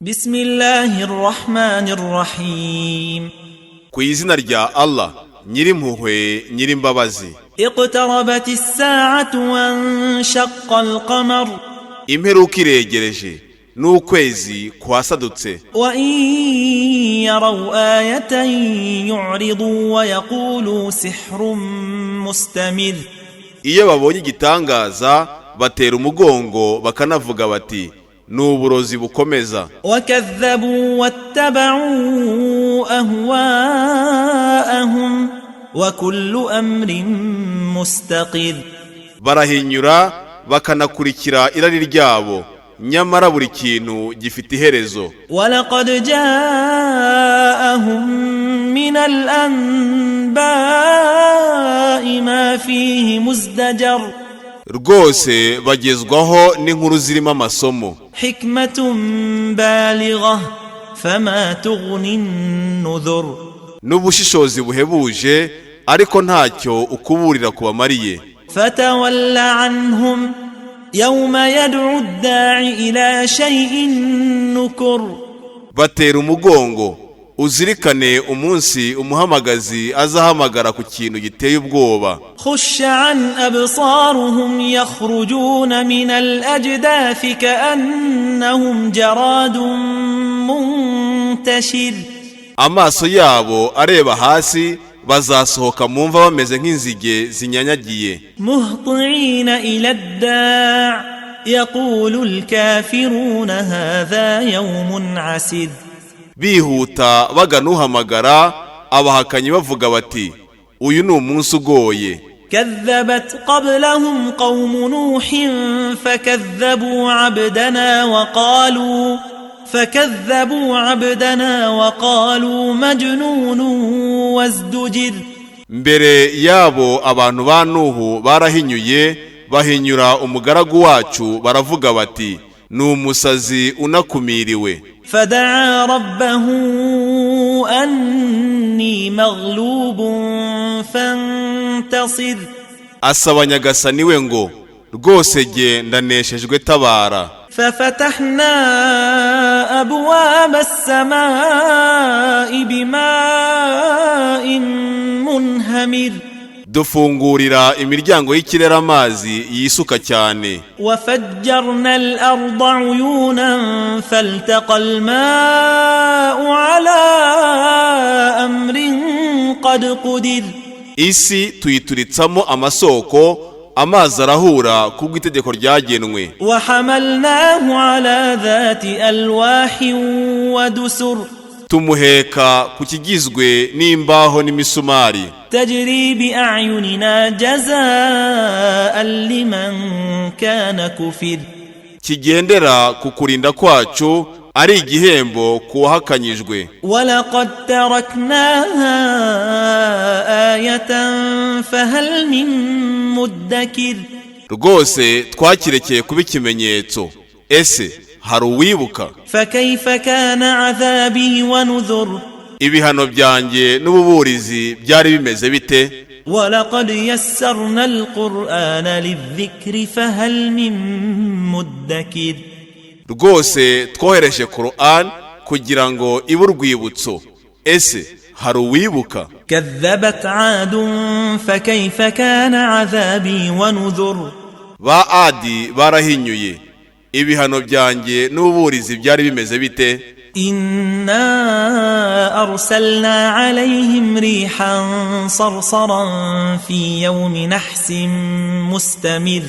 بسم الله الرحمن الرحيم. Ku izina rya Allah, Nyirimpuhwe, Nyirimbabazi. اقتربت الساعة وانشق القمر. Imperuka iregereje n'ukwezi kwasadutse. وإن يروا آية يعرضوا ويقولوا سحر مستمر. Iyo babonye igitangaza batera umugongo, bakanavuga bati: "Ni uburozi bukomeza." وكذبوا واتبعوا أهواءهم وكل أمر مستقر. Barahinyura bakanakurikira irari ryabo, nyamara buri kintu gifite iherezo. ولقد جاءهم من الأنباء ما فيه مزدجر. Rwose bagezwaho n'inkuru zirimo amasomo. حكمة بالغة فما تغني النذر. N'ubushishozi buhebuje, ariko ntacyo ukuburira kubamariye. فتول عنهم يوم يدعو الداع إلى شيء نكر. Batera umugongo, uzirikane umunsi umuhamagazi azahamagara ku kintu giteye ubwoba. خش عن أبصارهم يخرجون من الأجداث كأنهم جراد منتشر. Amaso yabo areba hasi, bazasohoka mu mva bameze nk'inzige zinyanyagiye. مهطعين إلى الداع، يقول الكافرون هذا يوم عسر. Bihuta bagana uhamagara, abahakanyi bavuga bati: "Uyu ni umunsi ugoye." كذبت قبلهم قوم نوح فكذبوا عبدنا وقالوا مجنون وازدجر. Mbere yabo abantu ba Nuhu barahinyuye, bahinyura umugaragu wacu, baravuga bati: "Ni umusazi unakumiriwe." فدعا ربه أني مغلوب فانتصر. Asaba Nyagasani we ngo: "Rwose jye ndaneshejwe, tabara." ففتحنا أبواب السماء بماء منهمر. Dufungurira imiryango y'ikirere amazi yisuka cyane. وفجرنا الأرض عيونا فالتقى الماء على أمر قد قدر. Isi tuyituritsamo amasoko, amazi arahura kubw'itegeko ryagenwe. وحملناه على ذات ألواح ودسر. Tumuheka ku kigizwe n'imbaho n'imisumari. تجري بأعيننا جزاء لمن كان كفر. Kigendera ku kurinda kwacu, ari igihembo ku wahakanyijwe. ولقد تركناها آية فهل من مدكر. Rwose twakirekeye kuba ikimenyetso, ese hari uwibuka? فكيف كان عذابي ونذر؟ Ibihano byanjye n'ububurizi byari bimeze bite? ولقد يسرنا القرآن للذكر فهل من مدكر. Rwose twohereje Quran kugira ngo ibe urwibutso, ese hari uwibuka? كذبت عاد فكيف كان عذابي ونذر؟ Ba Adi barahinyuye, ibihano byanjye n'ububurizi byari bimeze bite? إنا أرسلنا عليهم ريحا صرصرا في يوم نحس مستمر.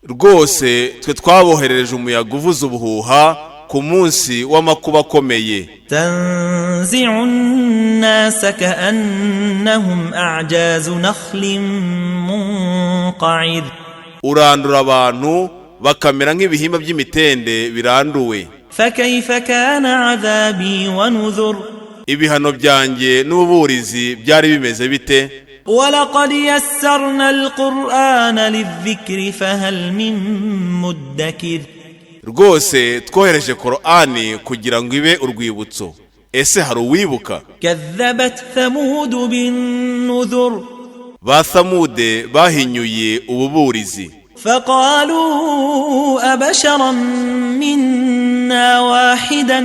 Rwose twe twaboherereje umuyaga uvuza ubuhuha ku munsi w'amakuba akomeye. تنزع الناس كأنهم أعجاز نخل منقعر. Urandura abantu bakamera nk'ibihimba by'imitende biranduwe. فكيف كان عذابي ونذر؟ Ibihano byanjye n'ububurizi byari bimeze bite? ولقد يسرنا القرآن للذكر فهل من مدكر. Rwose twohereje Korani kugira ngo ibe urwibutso, ese hari uwibuka? كذبت ثمود بالنذر. Ba Thamude bahinyuye ububurizi. فقالوا أبشرا منا منا واحدا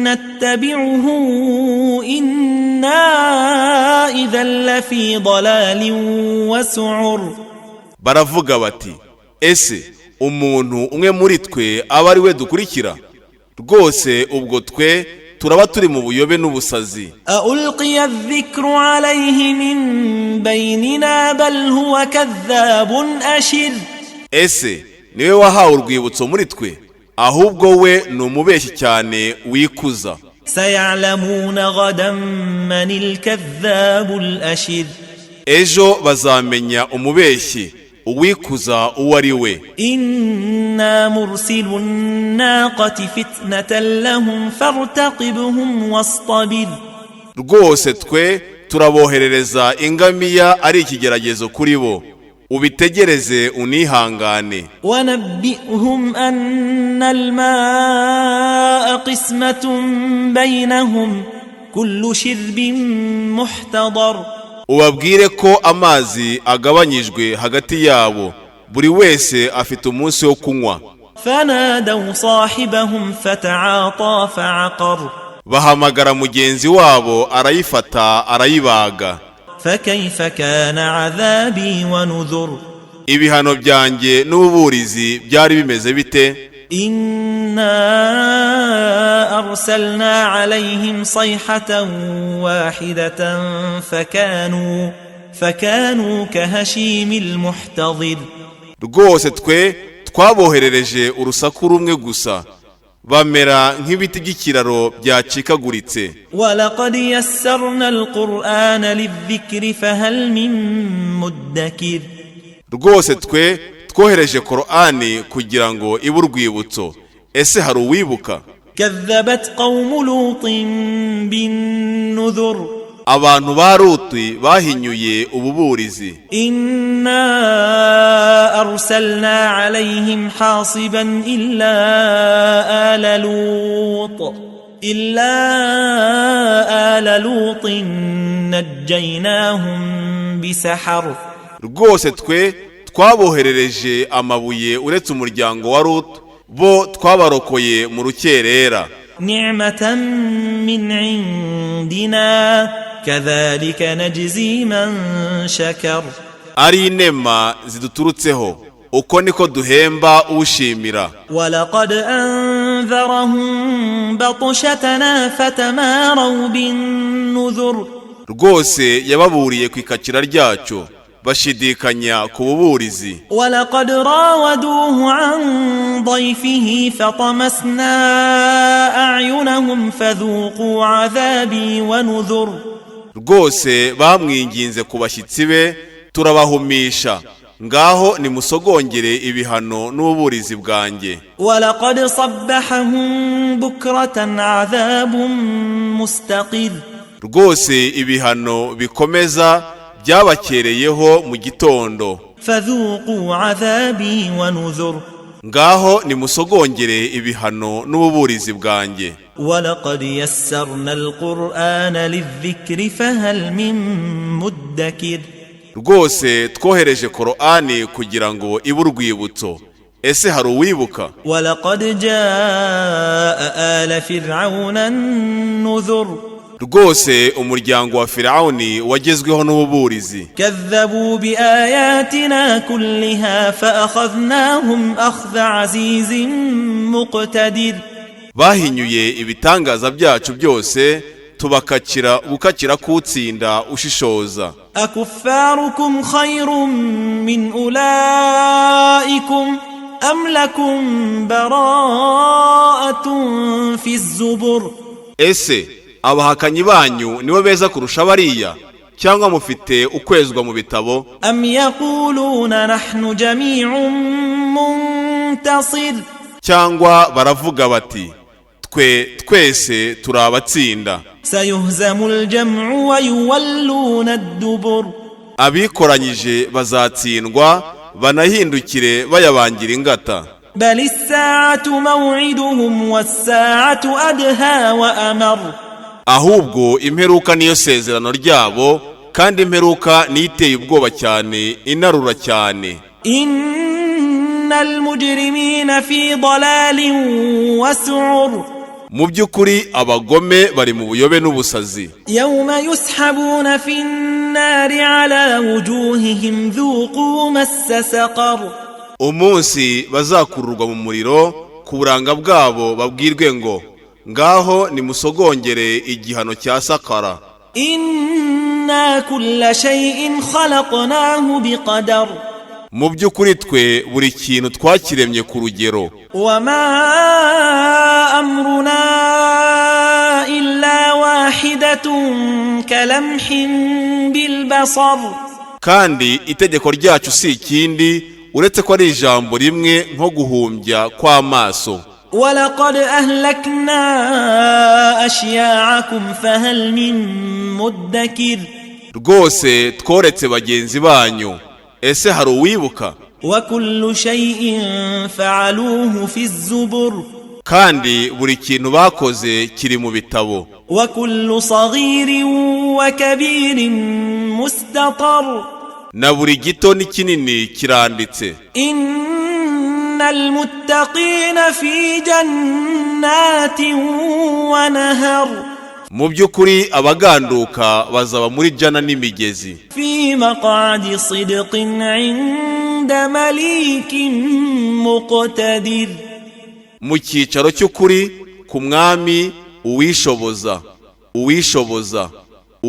نتبعه إنا إذا لفي ضلال وسعر. Baravuga bati: "Ese umuntu umwe muri twe aba ari we dukurikira? Rwose ubwo twe turaba turi mu buyobe n'ubusazi." أألقي الذكر عليه من بيننا بل هو كذاب أشر. Ese niwe wahawe urwibutso muri twe? Ahubwo we ni umubeshyi cyane wikuza. سيعلمون غدا من الكذاب الأشر. Ejo bazamenya umubeshyi uwikuza uwo ari we. إنا مرسلو الناقة فتنة لهم فارتقبهم واصطبر. Rwose twe turaboherereza ingamiya ari ikigeragezo kuri bo, ubitegereze unihangane. ونبئهم أن الماء قسمة بينهم كل شرب محتضر. Ubabwire ko amazi agabanyijwe hagati yabo, buri wese afite umunsi wo kunywa. فنادوا صاحبهم فتعاطى فعقر. Bahamagara mugenzi wabo, arayifata arayibaga. فكيف كان عذابي ونذر؟ Ibihano byanjye n'ububurizi byari bimeze bite? إنا أرسلنا عليهم صيحة واحدة فكانوا كهشيم المحتضر. Rwose twe twaboherereje urusaku rumwe gusa, bamera nk'ibiti by'ikiraro byacikaguritse. ولقد يسرنا القرآن للذكر فهل من مدكر. Rwose twe twohereje Korani kugira ngo ibe urwibutso. Ese hari uwibuka? كذبت قوم لوط بالنذر. Abantu ba Luti bahinyuye ububurizi. إنا أرسلنا عليهم حاصبا إلا آل لوط نجيناهم بسحر. Rwose twe twaboherereje amabuye, uretse umuryango wa Lutu, bo twabarokoye mu rukerera. نعمة من عندنا كذلك نجزي من شكر. Ari inema ziduturutseho, uko niko duhemba ushimira. ولقد أنذرهم بطشتنا فتماروا بالنذر. Rwose yababuriye ku ikakira ryacu, bashidikanya ku buburizi. ولقد راودوه عن ضيفه فطمسنا أعينهم فذوقوا عذابي ونذر. Rwose bamwinginze ku bashyitsi be, turabahumisha. Ngaho nimusogongere ibihano n'ububurizi bwanjye. ولقد صبحهم بكرة عذاب مستقر. Rwose ibihano bikomeza byabakereyeho mu gitondo. فذوقوا عذابي ونذر. Ngaho nimusogongere ibihano n'ububurizi bwanjye. ولقد يسرنا القرآن للذكر فهل من مدكر. Rwose twohereje Korani kugira ngo ibe urwibutso. Ese hari uwibuka? ولقد جاء آل فرعون النذر. Rwose umuryango wa Firawuni wagezweho n'ububurizi. كذبوا بآياتنا كلها فأخذناهم أخذ عزيز مقتدر. Bahinyuye ibitangaza byacu byose, tubakakira gukakira kutsinda ushishoza. أكفاركم خير من أولئكم أم لكم براءة في الزبر؟ Ese abahakanyi banyu nibo beza kurusha bariya, cyangwa mufite ukwezwa mu bitabo? أم يقولون نحن جميع منتصر؟ Cyangwa baravuga bati: "Twe twese turi abatsinda"? سيهزم الجمع ويولون الدبر. Abikoranyije bazatsindwa, banahindukire bayabangira ingata. بل الساعة موعدهم والساعة أدهى وأمر. Ahubwo imperuka niyo sezerano ryabo, kandi imperuka niyo iteye ubwoba cyane, inarura cyane. إن المجرمين في ضلال وسعر. Mu by'ukuri abagome bari mu buyobe n'ubusazi. يوم يسحبون في النار على وجوههم ذوقوا مس سقر. Umunsi bazakururwa mu muriro ku buranga bwabo, babwirwe ngo: "Ngaho nimusogongere igihano cya Sakara." إنا كل شيء خلقناه بقدر. Mu by'ukuri twe buri kintu twakiremye ku rugero. وما أمرنا إلا واحدة كلمح بالبصر. Kandi itegeko ryacu si ikindi uretse ko ari ijambo rimwe nko guhumbya kw'amaso. ولقد أهلكنا أشياعكم فهل من مدكر. Rwose tworetse bagenzi banyu, ese hari uwibuka? وكل شيء فعلوه في الزبر. Kandi buri kintu bakoze kiri mu bitabo. وكل صغير وكبير مستطر. Na buri gito n'ikinini kiranditse. إن المتقين في جنات ونهر. Mu by'ukuri abaganduka bazaba muri jana n'imigezi. في مقعد صدق عند مليك مقتدر. Mu cyicaro cy'ukuri ku mwami uwishoboza, uwishoboza.